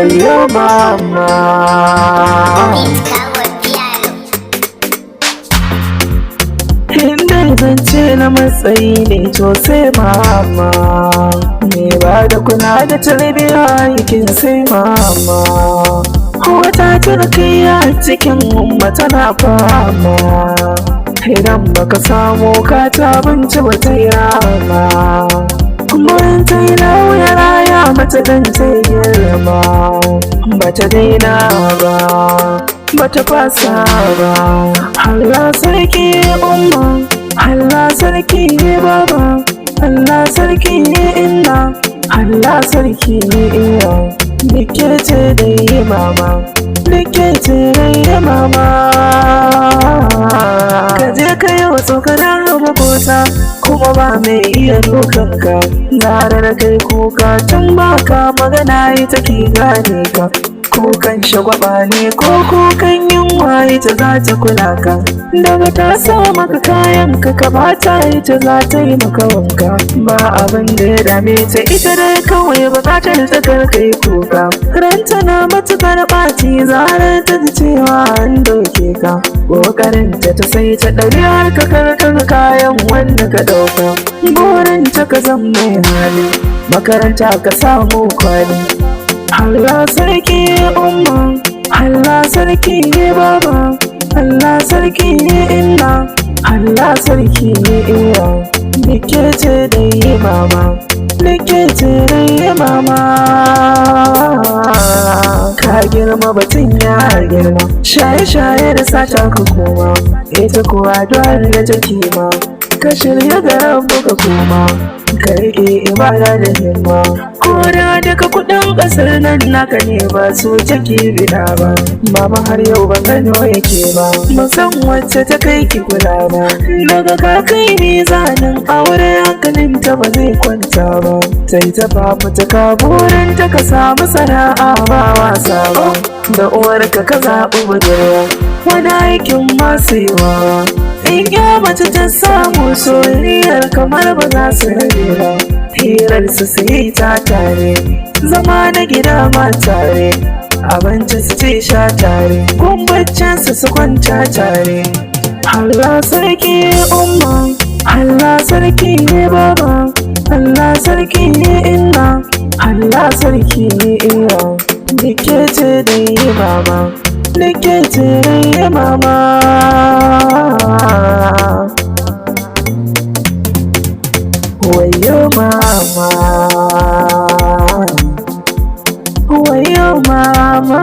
Wayo mama. Kawo piano. Inda zance na matsayi ne, to sai mama. Me ba da kula da tarbiya aikin sai mama. Wata turkiya cikin umma tana fama. Idan baka samu ka ta abinci ba, ta yi rama. Kuma in ta yi lauya raya mata dan ta girma. Bata daina ba, bata fasa ba. Allah sarki umma, Allah sarki baba, Allah sarki inna, Allah sarki iya. Nike ce dai mama, nike ce dai mama. Ka je ka yi wa tsokanar makota, kuma ba mai iya dukanka. Zarar kai kuka tun baka magana, ita ke gane ka. Kukan shagwaba ne ko kukan yunwa, ita za ta kula ka. Daga ta sa maka kayan ka ka bata, ita za ta yi maka wanka. Ba abin da ya dame ta, ita dai kawai bukatar ta kar kai kuka. Ranta na matukar ɓaci zarar ta ji cewa an doke ka. Kokarin ta ta sai ta ɗari har ka karkar kayan wanda ka ɗauka. Burin ta ka zan mai hali, makaranta ka samu kwali. Allah sarki umma, Allah sarki baba, Allah sarki inna, Allah sarki iya. Nike ce dai mama, nike ce dai mama. Ka girma, batun ya girma, shaye-shaye da sata ka koma, ita kuwa dole da take ma. Ka shirya ga rabu ka koma, ka riƙe ibada da himma. Ko da daga kuɗin ƙasar nan naka ne, ba su take bida ba. Mama, har yau ban gano yake ba, ban san wacce ta kai ki kula ba. Daga ka kai mizanin aure, hankalin ta ba zai kwanta ba. Sai ta fafutuka, burin ta ka samu sana'a ba wasa ba. Da uwarka ka zaɓi budurwa, wani aikin masu yiwa. In ya mace ta samu soyayyar, kamar ba za su rabe ba. Hirar su su yi ta tare, zama na gida ma tare, abinci su ci sha tare, kumbaccin su su kwanta tare. Allah sarki umma, Allah sarki baba, Allah sarki inna, Allah sarki iya. Nike ce dai mama, nike ce dai mama. Wayo mama, wayo mama.